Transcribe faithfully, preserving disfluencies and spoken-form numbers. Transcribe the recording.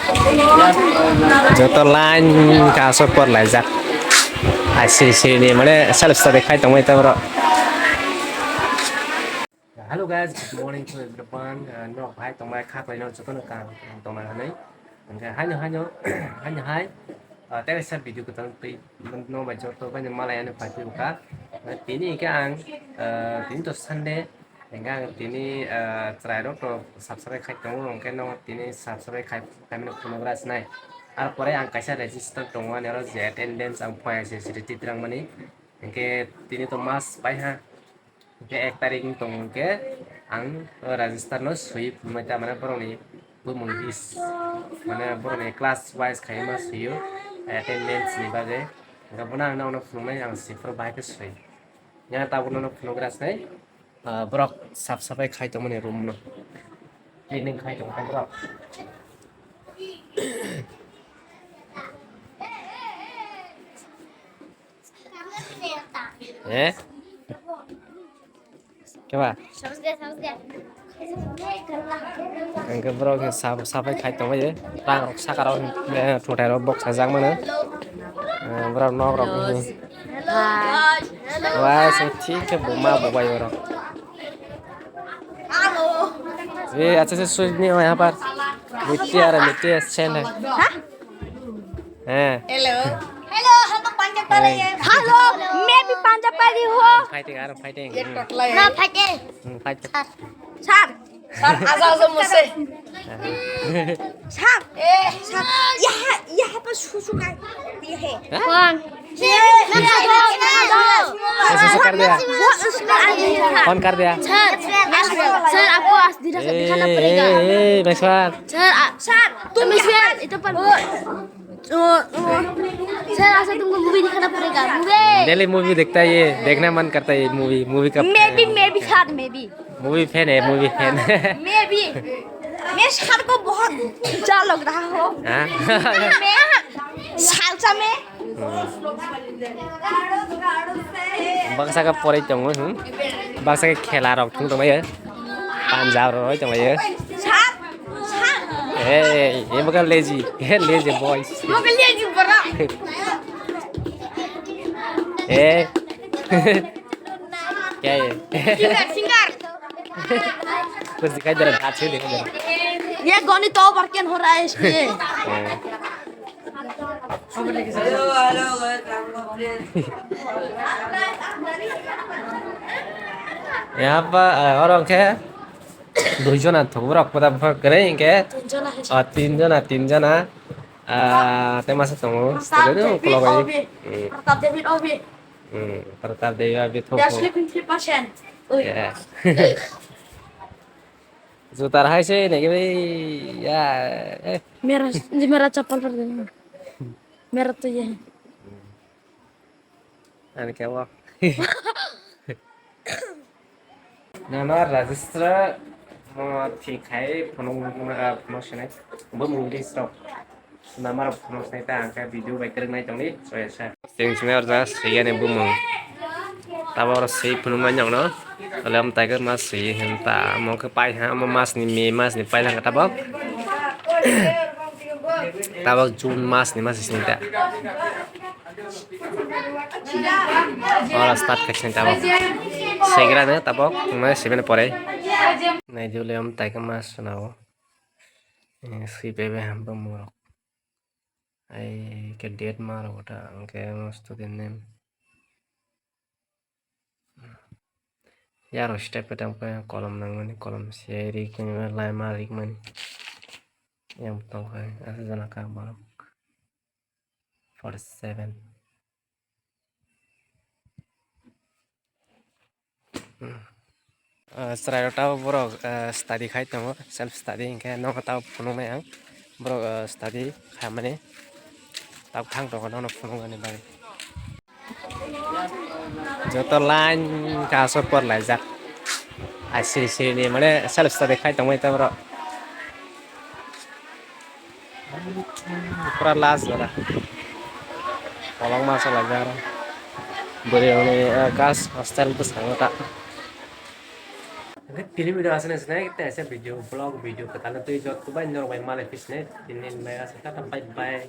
Joto line ka aswk por laijak. Ai siri siri ni mane self study khai tongmani ta borok. Hello guys, good morning to everyone. Uh, nok bai tongmani kha khlai no joto no kaham tongmani hinwi. Hwnkhe haino haino haino hai uh, tei kaisa video kwtal twi no bai joto bai no malai ano phai phai kha. Tini hwnkhe ang uh, tini to Sunday. Hingke ang tini, ah, chwrairok to subscribe khai tongo, hingke no tini subscribe khai, khaimano phunukra sinai. Ar pore ang kaisa register tongo, ani oro je attendance ang phai se siri titrang mani. Hingke tini to mas pai ha. Hingke ek tarik wng tongo hingke ang o register no sui phunuknai ta mane borokni bumung list. Mane borokni class wise khaima suio attendance ni bagwi. Hingke bono ang nokno phunuknai ang sifro bahai khe sui. Yang tabuk no phunukra sinai. Ah, borok sap sapai khai tongmani room no. Cleaning khai tong borok. Eh? Keba? Hingke borok sap sapai khai tongmani. Rang rok saka rok, eh, thutai rok boksa jak mano. Eh, borok nok rok. Hello. Hello. Wah, so thik khe buma bubai oro. Eh, acha se sujni oi habar. Mitti ara mitti sen hai. Ha? Eh. Hello. Hello, हम तो पंजाब वाले हैं। Hello, मैं भी पंजाब वाली हूँ। Fighting, aram fighting. ये टकला है। ना fighting. Hmm, fight. Sir. Sir, आ जाओ, आ जाओ मुझसे। सर, ए, सर, यहाँ, यहाँ पर सुसु का ये है। हाँ? कौन? ये, ये, ये, ये, ये, सुसु कर दिया। वो उसमें आ गई है, सर। कौन कर दिया? सर, सर, आपको आज दिखा-, ए, दिखाना पड़ेगा। ए, ए, भाई साहब। सर, आ-, सर, तुम इसमें इधर पर। ओ, ओ, सर, आज तुमको मूवी दिखाना पड़ेगा। मूवी। Daily movie देखता है ये, देखना मन करता है ये मूवी, मूवी का मैं भी, मैं भी सर, मैं भी। Movie fan है, movie fan। मैं भी। मैं सर को बहुत अच्छा लग रहा हूँ। हाँ? मैं सालसा में। Baksa khe poroi tongo, hmm? Baksa khe khela rok thung tongmani. Punjab rok roi tongmani. Sir, sir. Hey, ये बका lazy, ये lazy boys। ये बका lazy बड़ा। ए। क्या ये? Singer, singer। कुछ दिखाई दे रहा है, हाथ से दिखाई दे रहा है। ये गणित तो over can हो रहा है इसमें। हाँ। यहाँ पर, अ, और क्या? Dui jona thok borok kwtal bwkha kwrwi hinkhe. Tin jona hai. O, tin jona, tin jona. Ah, tei masa tongo. Pratap David Obi. Hmm. Pratap David Obi. Hmm, Pratap David Obi thok. They are sleeping three percent. Ui. Yeah. Juta hai se nege bhai. Ya, eh. मेरा, ये मेरा चप्पल पर दे। मेरा तो ये है। Ani khe o. Nana register mo thik khai phunuk, ah, phunuk sinai. Bo mung list rok. Namar phunuk sinai ta ang khe video bai kwrwng nai tongdi. Soya sa. Sing sinai orja siyani bumung. Tabo oro swi phunuk nai nokno. Tole am tiger mas swi hinta. Mo khe pai ha, mo mas ni me mas ni pai lang tabok. Tabok June mas ni mas sini ta. Ora start khaisini tabok. Segra ne tabok, nai sibene pore. Nai jule am tai kama suna o. Eh, sui bebe ham bo murok. Ai ke date ma ro ta, ang ke student name. Yaro step ke tang pe kolom nangmani, kolom se rik mani, lai ma rik mani. Yang tong kai, asa jana ka borok. Forty seven. Ah, chwrairok tabok borok, ah, study khai tongo, self study, hinkhe nogo tabok phunuknai ang. Borok, ah, study khaimani tabok thang tongo, nono phunuknani bagwi. Joto line kaso por laijak. Ai siri siri ni mane self study khai tongmani ta borok. Pura last jora. Kolok masa lagi aro. Bwrwi rokni, eh, gas hostel bwskango ta. Tini video aswk nai sinai, tei se video, vlog video kwtal twi jot kubai norok bai malai phi sinai. Tini bai aswk, tata, bye bye.